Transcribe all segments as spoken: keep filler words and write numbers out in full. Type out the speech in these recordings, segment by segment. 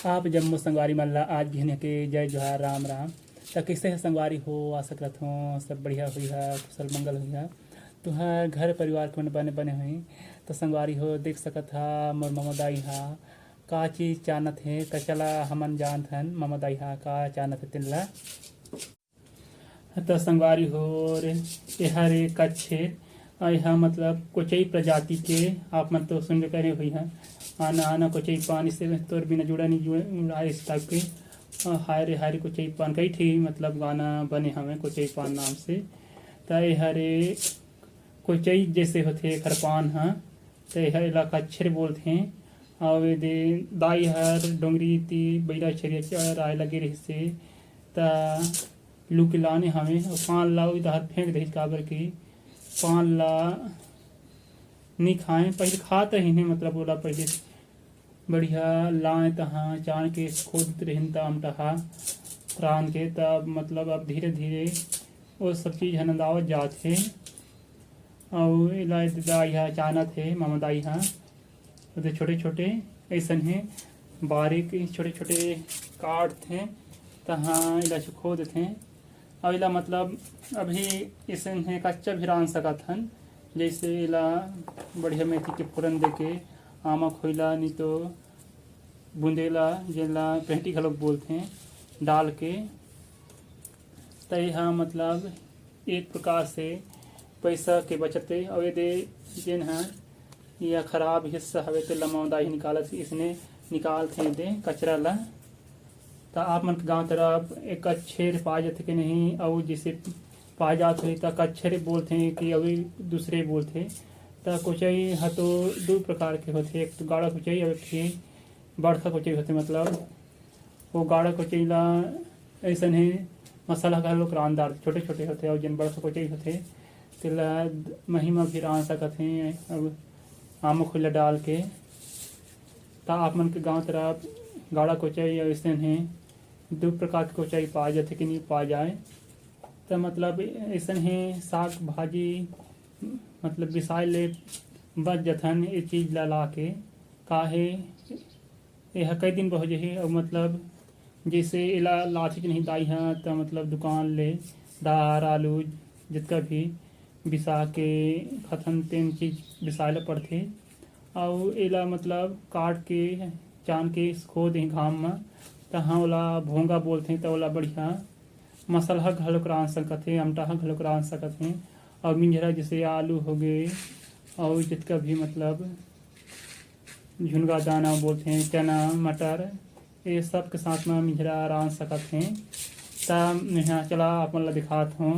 आप जम्मो संगवारी मन ला आज बिहनिया के जय जोहार, राम राम। त कइसे हे संगवारी हो? आशा करत हों सब बढ़िया होइहा, कुशल मंगल होइहा। तुंहर घर परिवार के मन बने बने होही। त संगवारी हो, देख सकत हा मोर ममा दाई हा का चीज चानत हे। त चला हमन जानत हन ममा दाई हा का चानत हे तेन ला। त संगवारी हो रे, एहर एक कच्छेर, अउ एहा मतलब कोचई प्रजाति के, आप मन तो सुनबे करे होइहा, आना आना कोचई पान से तोर बिना जुड़ा नहीं जुड़ा, इस टाइप के। अ, हाय रे हाय रे कोचई पान, कई ठे मतलब गाना बने हवे कोचई पान नाम से। त एहर एक कोचई जैसे होथे एखर पान ह, त एहर एला कच्छेर बोलथे। अउ एदे दाई हर डोंगरी ती बइला छेरिया चराए लगे रहिसे, त लुके लाने हवे अउ पान ला उही डहर फेंक देहिस, काबर कि पान ला नी खाए। पहिले खात रहिन हे, मतलब ओला पहिले बढ़िया लाए तहाँ चान के खोदत रहिन त अमटहा रांध के, तब मतलब अब धीरे धीरे वो सब चीज ह नंदावत जात हे। अउ एला दाई ह चानत हे, ममा दाई ह। ओदे छोटे छोटे अइसन हे, बारीक छोटे छोटे काटथे, तहाँ एला सुखो देथे। अउ एला मतलब अभी अइसन हे, कच्चा भी रांध सकत हन। जैसे एला बढ़िया मेथी के फोरन देके, आमा खोइला, नी तो बुंदेला, जेला पेंटी घलोक बोलथे, डाल के। त एहा मतलब एक प्रकार से पैसा के बचत हे। अउ एदे जेन ह या खराब हिस्सा हवे, तेला ममा दाई निकालत हे, इसने निकालथे एदे कचरा ला। त आप मन के गांव तरफ एक कच्छेर पाए जाथे के नहीं, अउ जैसे पाए जात होही त कच्छेर बोलथे कि अउ दूसरे बोलथे। त कोचई ह तो दू प्रकार के होथे, एक तो गाड़ा कोचई अउ एक ठे बड़खा कोचई होथे। मतलब वो गाड़ा कोचई ला अइसन हे, मसाला घलोक रांध डारथे, छोटे छोटे होथे, अउ जेन बड़खा कोचई होथे तेला मही म भी रांध सकत हे, अब आमा खोइला डाल के। त आप मन के गांव तरफ गाड़ा कोचई अइसन हे, दू प्रकार के कोचई पाए जाथे कि नहीं पाए जाए। त मतलब अइसन हे, साग भाजी मतलब बिसाए ले बच जथन ए चीज ला ला के। काहे एहा कई दिन बर हो जही, अउ मतलब जैसे एला लाथे कि नहीं दाई ह, त मतलब दुकान ले दार, आलू, जतका भी बिसा के खाथन, तेन चीज बिसाए ला पड़थे। अउ एला मतलब काट के, चान के सुखो देही घाम म, तहाँ ओला भोंगा बोलथे। त ओला बढ़िया मसलहा घलोक रांध सकत हे, अमटाहा घलोक रांध सकत हे। अउ मिंझरा जैसे आलू होगे, अउ जतका भी मतलब झुनगा दाना बोलथे, चना, मटर, ये सब के साथ म मिंझरा रांध सकत हे। त मेहा चला आप मन ला दिखात हों,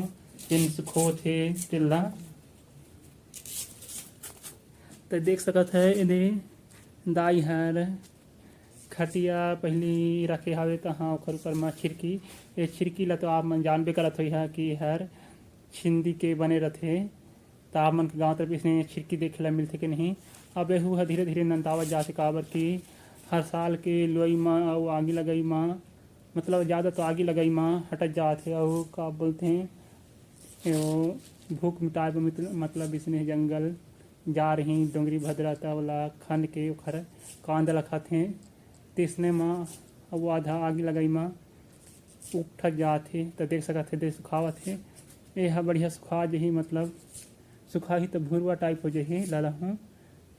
जेन सुखोथे तेन ला। त देख सकत हे, एदे दाई हर खटिया पहिली रखे हावे, तहाँ ओकर ऊपर म छिरकी, ये छिरकी ला तो आप मन जानबे करत होइहा कि हर छिंदी के बने रथे। त आप मन के गांव तरफ इसने छिरकी देखे ला मिलथे के नहीं? अब एहू ह धीरे-धीरे नंदावत जाथे, काबर कि हर साल के लुवई म अउ आगी लगई म, मतलब, ज़्यादा तो आगी लगई म हटत जात हे। अउ का बोलथे, वो भूख मिटाए बर मित-, मतलब, इसने जंगल जा रही डोंगरी भद्रा, त ओला खन के ओखर कांदा ला खाथे। तइसने म अउ आधा आगी लगई म उठत जात हे, त देख सकत हे, दे सुखावत हे। ए ह बढ़िया सुखा जही, मतलब सुखाही त भुरवा टाइप हो जही, लाला हूँ,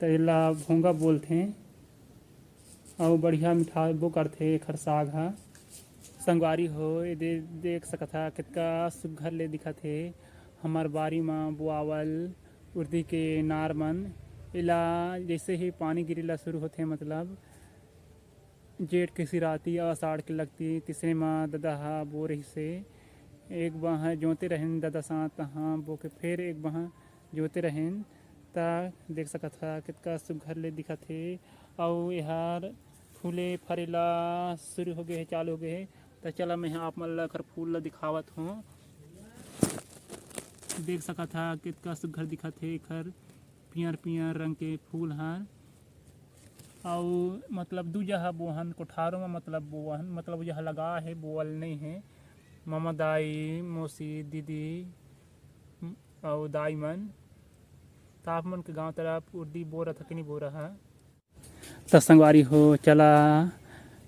त एला भोंगा बोलथे। अउ बढ़िया मिठाबो करथे एखर साग ह। संगवारी हो, ए दे, देख सकत ह, कितका सुग्घर ले दिखत हे। हमर बारी म बोआवल उर्दी के नार मन, एला जैसे ही पानी गिरे ला शुरू होथे, मतलब जेठ के सिराती, आषाढ़ के लगती, तिसरे म ददा ह बो रहिसे। एक बाह जोते रहेन ददा साथ, तहाँ बो के फेर एक बाह जोते रहेन। त देख सकत ह, कितका सुग्घर ले दिखत हे। अउ एहर फूले फरे ला शुरू हो गे हे, चालू हो गे हे। त चला, मैं आप मन ला एखर फूल ला दिखावत हों। देख सकत ह, कितका सुग्घर दिखत हे एखर पियर पियर रंग के फूल हर। अउ मतलब दू जगह बोहन, कोठारो म मतलब बोहन, मतलब ओ जगह लगा हे, बोअल नइ हे। ममा दाई, मौसी, दीदी, अउ दाई मन, त आप मन के गांव तरफ उर्दी बो रहा कि नहीं बो रहा? त संगवारी हो, चला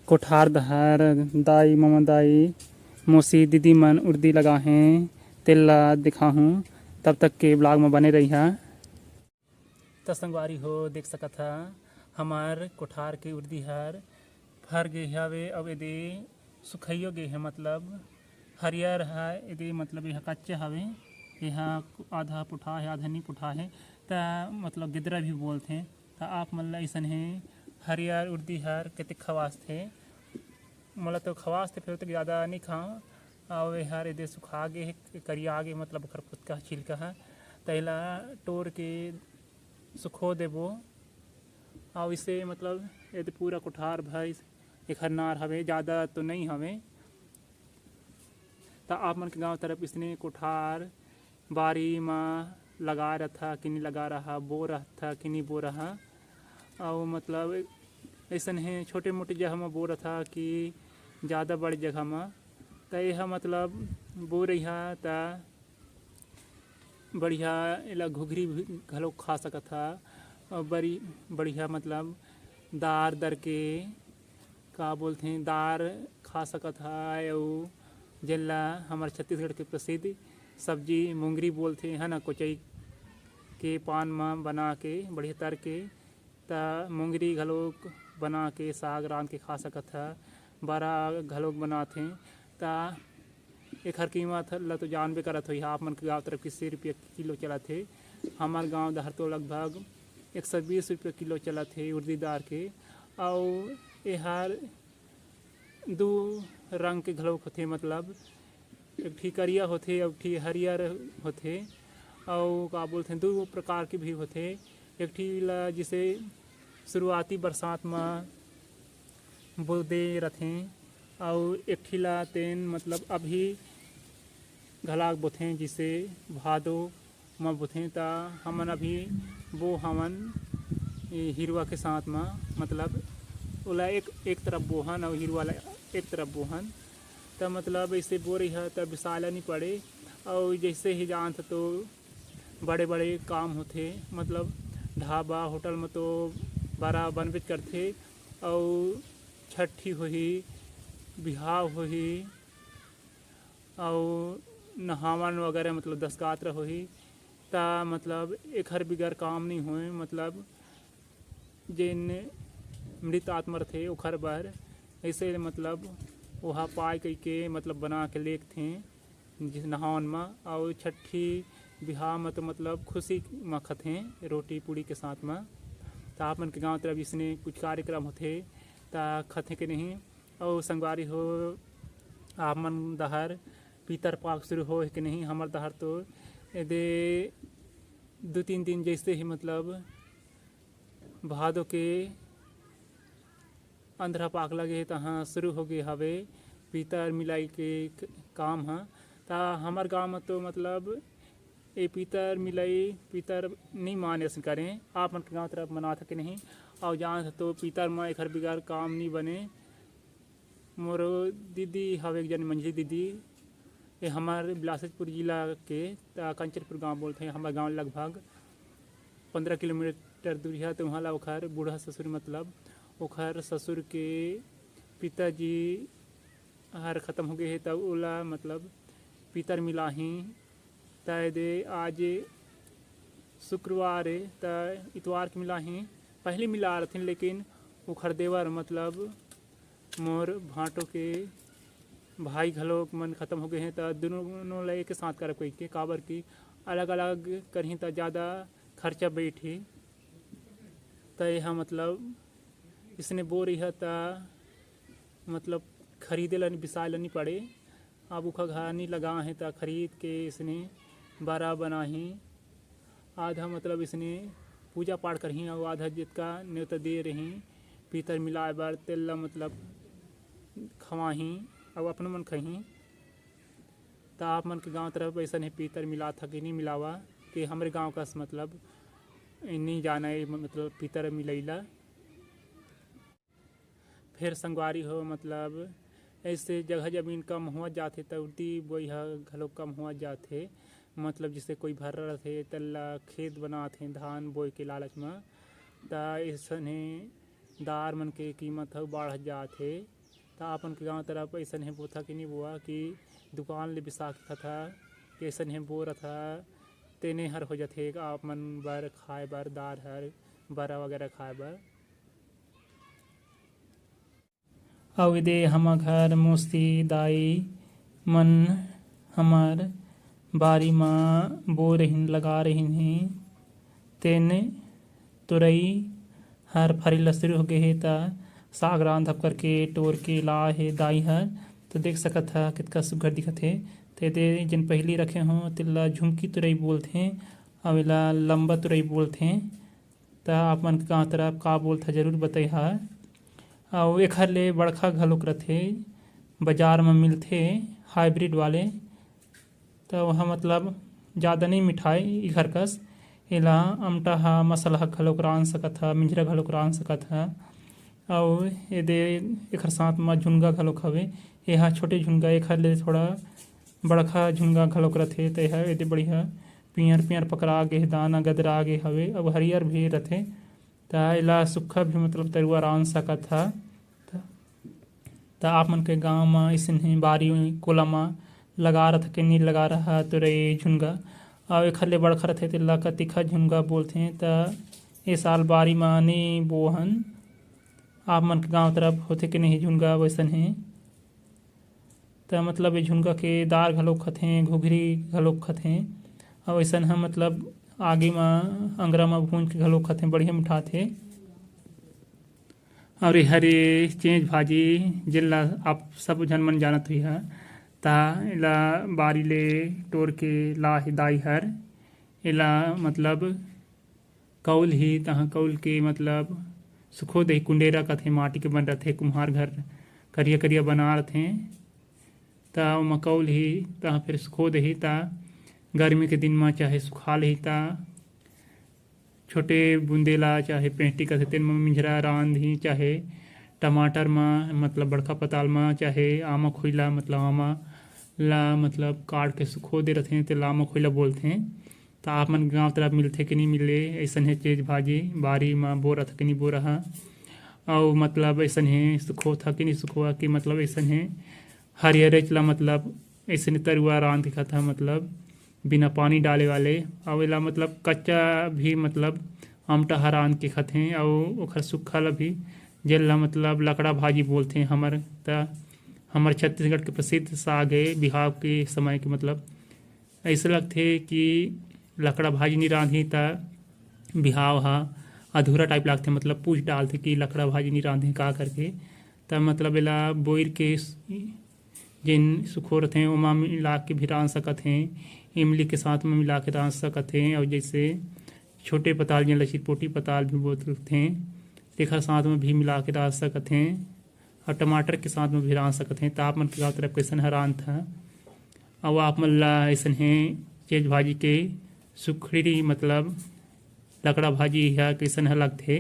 कोठार डहर दाई, ममा दाई, मौसी, दीदी मन उर्दी लगाहें, तेला दिखाहूँ। तब तक के vlog में बने रहिहा। त संगवारी हो, देख सकत हा, हमर कोठार के उर्दी हर फर गे हवे, अउ एदे सुखाइयो गे हे, मतलब हरियर ह एदे, मतलब एहा कच्चा हवे, एहा आधा पुठा हे, आधा नी पुठा हे, त मतलब गिदरा भी बोलथे। त आप मन ल अइसन हे, हरियर उर्दी हर कतेक खवास थे, मोला तो खवास थे, फेर तो ज़्यादा नी खाओं। अउ एहर एदे सुखा गे हे, करिया गे, मतलब ओखर फुतका छिलका ह, त एला टोर के सुखो देबो। अउ इसे मतलब एदे पूरा कोठार भर एखर नार हवे, ज़्यादा तो नई हवे। त आप मन के गांव तरफ इसने कोठार बारी म लगा रथा कि नी लगा रहा, बो रथा कि नी बो रहा, अउ मतलब अइसन हे छोटे मोटे जगह म बो रथा कि ज़्यादा बड़े जगह म। त एहा मतलब बो रहिहा त बढ़िया एला घुघरी भी घलोक खा सकत हा। अउ बड़ी बढ़िया मतलब दार दर के का बोलथे, दार खा सकत हा। अउ जेन ला हमर छत्तीसगढ़ के प्रसिद्ध सब्जी मुंगरी बोलथे, है ना, कोचई के पान म बना के बढ़िया तर के, त मुंगरी घलोक बना के साग रांध के खा सकत हा। बरा घलोक बनाथे। त एखर कीमत ल तो जानबे करत होही आप मन के गांव तरफ किसे रुपया किलो चलत हे। हमर गांव डहर तो लगभग एक सौ बीस रुपया किलो चलत हे उर्दी दार के। अउ एहर दू रंग के घलोक होथे, मतलब एक ठी करिया होथे, एक ठी हरियर होथे, अउ का बोलथे, दू प्रकार के भी होथे। एक ठी ला जैसे शुरुआती बरसात म बोदे रथें, अउ एक ठी ला तेन मतलब अभी घलाक बोथें, जिसे भादो म बोथें। त हमन अभी बो हवन ए हिरवा के साथ म, मतलब ओला एक, एक तरफ बोहन अउ हिरवा ला एक तरफ बोहन। त मतलब ऐसे बो रहिहा त बिसाला नहीं पड़े। अउ जैसे ही जानत तो बड़े बड़े काम होथे, मतलब ढाबा होटल म तो बरा बनबेच करथे। अउ छट्ठी होही, बिहाव होही, अउ नहावन वगैरह, मतलब दसगात्र होही, त मतलब एखर बिगर काम नहीं होए। मतलब जेन मृत आत्मा रथे ओखर बर ऐसे मतलब ओहा पाय कहिके मतलब बना के लेगथें जिस नहावन म। अउ छट्ठी बिहाव म तो मतलब खुशी म खथें रोटी पूड़ी के साथ म। त आप मन के गांव तरफ इसने कुछ कार्यक्रम होथे त खथें के नहीं? अउ संगवारी हो, आप मन डहर पीतर पाक शुरू होहे के नहीं? हमर डहर तो एदे दू तीन दिन जैसे ही मतलब भादो के अंधरा पाक लगे हे, तहाँ शुरू हो गे हवे पीतर मिलाई के क-, काम ह। त हमर गांव म तो मतलब ए पीतर मिलाई, पीतर नहीं माने असन करें। आप मन के गांव तरफ मनात हे कि नहीं? अउ जानत तो पीतर म एखर बिगर काम नहीं बने। मोर दीदी हवे एक जन मंझली दीदी, ये हमर बिलासपुर जिला के, त कंचनपुर गांव बोलथे। हमर गांव लगभग पंद्रह किलोमीटर दूरिहा। तो वहाँ ला ओखर बूढ़ा ससुर, मतलब ओखर ससुर के पिताजी हर खत्म हो गए हे, तब ओला मतलब पितर मिलाही। त एदे आज शुक्रवार ए, त इतवार के मिलाही। पहली मिला रथिन, लेकिन ओखर देवर, मतलब मोर भांटो के भाई घलोक मन खत्म हो गए हैं, त दुनों ला एक साथ करब कहिके, काबर कि अलग-अलग करही त ज़्यादा खर्चा बैठही। त एहा मतलब इसने बो रही है, त मतलब खरीदे ला, बिसाए ला नहीं पड़े। अब उखा घर नहीं लगा है, त खरीद के इसने बरा बनाही। आधा मतलब इसने पूजा पाठ करही, अउ आधा जितका नेवता दे रही पीतर मिलाए बर, तेल ला मतलब खवाही, अउ अपनो मन खही। त आप मन के गांव तरफ ऐसन हे, पीतर मिलात ह कि नहीं मिलावा, कि हमरे गांव कस मतलब नहीं जाना है, मतलब पीतर मिलैला। फिर संगवारी हो, मतलब ऐसे जगह जमीन कम हुआ जाथे, त उर्दी बोई ह घलो कम हुआ जाथे। मतलब जैसे कोई भर्रा रथे, तेला खेत बनाथे धान बोए के लालच म, त ऐसने दार मन के कीमत ह बाढ़त जात हे। त आप मन के गांव तरफ अइसन हे बोथा कि नहीं बोआ कि दुकान ले बिसा के खथा, कि अइसन हे बो रथा, तेने हर हो जाथे आप मन बर खाए बर, दार हर, बरा वगैरह खाए बर। अउ एदे हमर घर मोसी दाई मन हमर बारी म बो रहिन, लगा रहिन हे। तेन तुरई हर फरे ल शुरू हो गे हे, त साग रांधब करके टोर के ला हे दाई हर। त देख सकत ह, कितका सुग्घर दिखत हे। त एदे जेन पहिली रखे हों, तेला झुमकी तुरई बोलथें, अउ एला लंबा तुरई बोलथें। त आप मन के गांव तरफ का बोलथा, जरूर बतइहा। अउ एखर ले बड़खा घलोक रथे, बाजार म मिलथे hybrid वाले। त ओहा मतलब जादा नइ मिठाय इखर कस। एला अमटा ह, मसाला ह घलोक रांध सकत ह, मिंजरा घलोक रांध सकत ह। अउ एदे एखर साथ म झुनगा घलोक हवे। एहा छोटे झुनगा, एखर ले थोड़ा बड़खा झुनगा घलोक रथे, त एहा एदे बढ़िया पियर-पियर पकरा गे हे, दाना गदरा गे हवे, अउ हरियर भी रथे। त एला सुक्खा भी मतलब तरुआ रांध सकत ह। त, त आप मन के गांव म अइसने बारी कोला म लगा रथे कि नइ लगा रहा तुरई झुनगा, अउ एखर ले बड़खा रथे तेला कतिखा झुनगा बोलथे। त ए साल बारी म नइ बोहन, आप मन के गांव तरफ होथे कि नहीं झुनगा वइसन हे। त मतलब ए झुनगा के दार घलोक खथे, घुघरी घलोक खथे। अउ अइसन ह मतलब आगी म, अंगरा म भूंज के घलोक खथे, बढ़िया मिठाथे। अउ ए हरे चेंच भाजी, जेन ल आप सब झन मन जानत होइहा, त एला बारी ले टोर के ला हे दाई हर। एला मतलब कउल ही, तहाँ कउल के मतलब सुखो देही, कुंडेरा कथे, माटी के बन रथे, कुम्हार घर करिया करिया बना रथे, त ओमा कउल ही, तहाँ फिर सुखो देही, त गर्मी के दिन म चाहे सुखा लेही, त छोटे बुंदे ला चाहे पेंटी कथे, तेन म मिंजरा रांधही, चाहे टमाटर म, मतलब बड़खा पताल म, चाहे आमा खोइला, मतलब आमा ला मतलब काट के सुखो दे रथे, तेला आमा खोइला बोलथे। त आप मन गांव तरफ मिलथे कि नहीं मिले, अइसन हे चेंच भाजी, बारी म बो रथा कि नहीं बो रहा। अउ मतलब अइसन हे सुखोथा कि नहीं सुखोआ, कि मतलब अइसन हे हरियरेच ला मतलब अइसन हे तरुआ रांध के खाता, मतलब बिना पानी डाले वाले। अउ एला मतलब कच्चा भी मतलब अमटा ह रांध के खाथे, अउ ओखर सुक्खा ला भी, जेन ला मतलब लकड़ा भाजी बोलथे हमर, त हमर छत्तीसगढ़ के प्रसिद्ध साग हे बिहाव के समय के। मतलब अइसे लगथे कि लकड़ा भाजी नइ रांधही त बिहाव ह अधूरा टाइप लागथे, मतलब पूछ डालथे कि लकड़ा भाजी नइ रांधे का करके। त मतलब एला बोइर के स-, जेन सुखो रथे ओमा मिला के भी रांध सकत हे, इमली के साथ म मिला के रांध सकत हे, अउ जइसे छोटे पताल जेन ल चिरपोटी पताल भी बोलथे, तेखर साथ म भी मिला के रांध सकत हे। अउ टमाटर के साथ म भी रांध सकत हे। त आप मन के गाँव तरफ कइसन ह रांधथा? अउ आप मन ला अइसन हे चेंच भाजी के सुखड़ी, मतलब लकड़ा भाजी ह कइसन ह लगथे?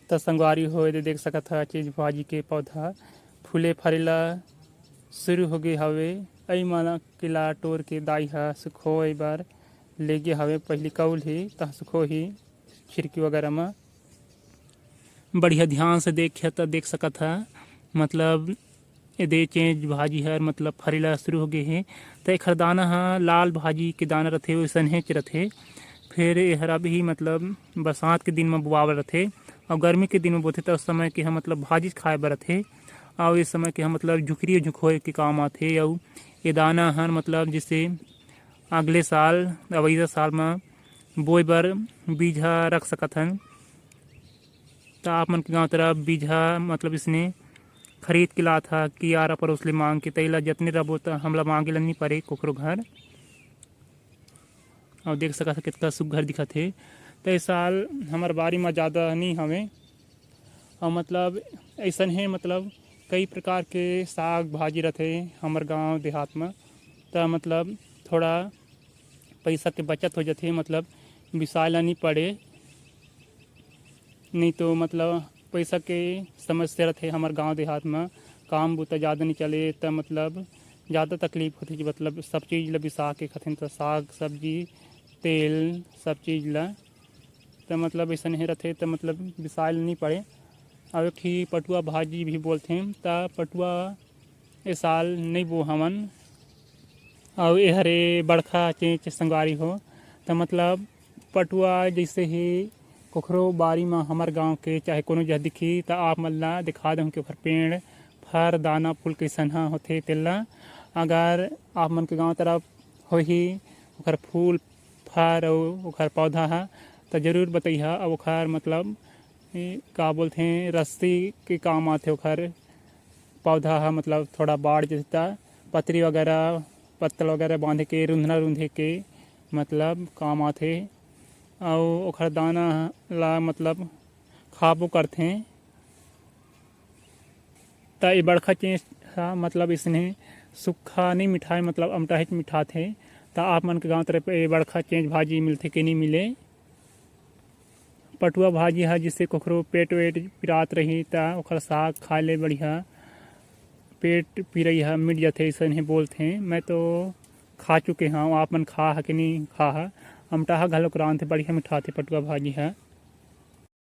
त संगवारी हो, एदे देख सकत ह, चेंच भाजी के पौधा फूले फरे ला शुरू हो गे हवे। अई मन के ला टोर के दाई ह सुखोए बर लेगे हवे। पहिली कउल ही, तहाँ सुखो ही, खिड़की वगैरह म। बढ़िया ध्यान से देखिया त देख सकत ह, मतलब एदे चेंच भाजी हर मतलब फरे ला शुरू हो गे हे। त एखर दाना ह लाल भाजी के दाना रथे, वइसनहेच रथे। फिर एहर अभी मतलब बरसात के दिन म बोआवल रथे, अउ गर्मी के दिन म बोथे त उस समय के ह मतलब भाजीच खाए बर रथे, अउ इस समय के ह मतलब झुकरी झुकोए के काम आथे। अउ ये दाना हर मतलब जैसे अगले साल, अवइया साल म बोए बर बीज ह रख सकत हन। त आप मन के गाँव तरफ बीज ह मतलब इसने खरीद के लात ह कि आरा पड़ोस ले मांग के, तइला जतने रबो त हमला मांगे ल नी परे कोकरो घर। अउ देख सकत ह, कितना सुग्घर दिखत हे। त ए साल हमर बारी म जादा नी हवे, अउ मतलब अइसन हे, मतलब कई प्रकार के साग भाजी रथे हमर गांव देहात म। त मतलब थोड़ा पइसा के बचत हो जथे, मतलब बिसाए ला नी पड़े। नहीं तो मतलब पइसा के समस्या रथे हमर गांव देहात म, काम बुता जादा नी चले, त मतलब जादा तकलीफ होथे कि मतलब सब चीज ला बिसा के खाथें, त साग सब्जी, तेल, सब चीज ला। त मतलब अइसने रथे, त मतलब बिसाय ल नइ पड़े। अउ एक ठी पटुआ भाजी भी बोलथें, त पटुआ ए साल नइ बो हवन। अउ ए हरे बड़खा चेंच संगवारी हो, त मतलब पटुआ जइसे ही कोखरो बारी म हमर गांव के चाहे कोनो जगह दिखही, त आप मन ला दिखा देहूं कि ओखर पेड़, फर, दाना, फूल कइसन ह होथे तेला। अगर आप मन के गांव तरफ होही ओखर फूल, फर अउ ओखर पौधा ह, त जरूर बतइहा। अउ ओखर मतलब, ए, का बोलथें, रस्सी के काम आथे ओखर पौधा ह, मतलब थोड़ा बाढ़ जथे त पतरी वगैरह, पत्तल वगैरह बांधे के, रुंधना रुंधे के मतलब काम आथे। अउ ओखर दाना ला मतलब खाबो करथें। त ए बड़खा चेंच ह मतलब इसने सुक्खा नइ मिठाय, मतलब अमटाहेच मिठाथे। त आप मन के गांव तरफ ए बड़खा चेंच भाजी मिलथे कि नइ मिले? पटुआ भाजी ह जइसे कोखरो पेट वेट पिरात रही, त ओखर साग खाए ले बढ़िया पेट पिरई ह मिट जथे, अइसने बोलथें। मैं तो खा चुके हंव, आप मन खा ह कि नइ खा ह? अमटाहा घलोक रांधथे, बढ़िया मिठाथे पटुआ भाजी ह।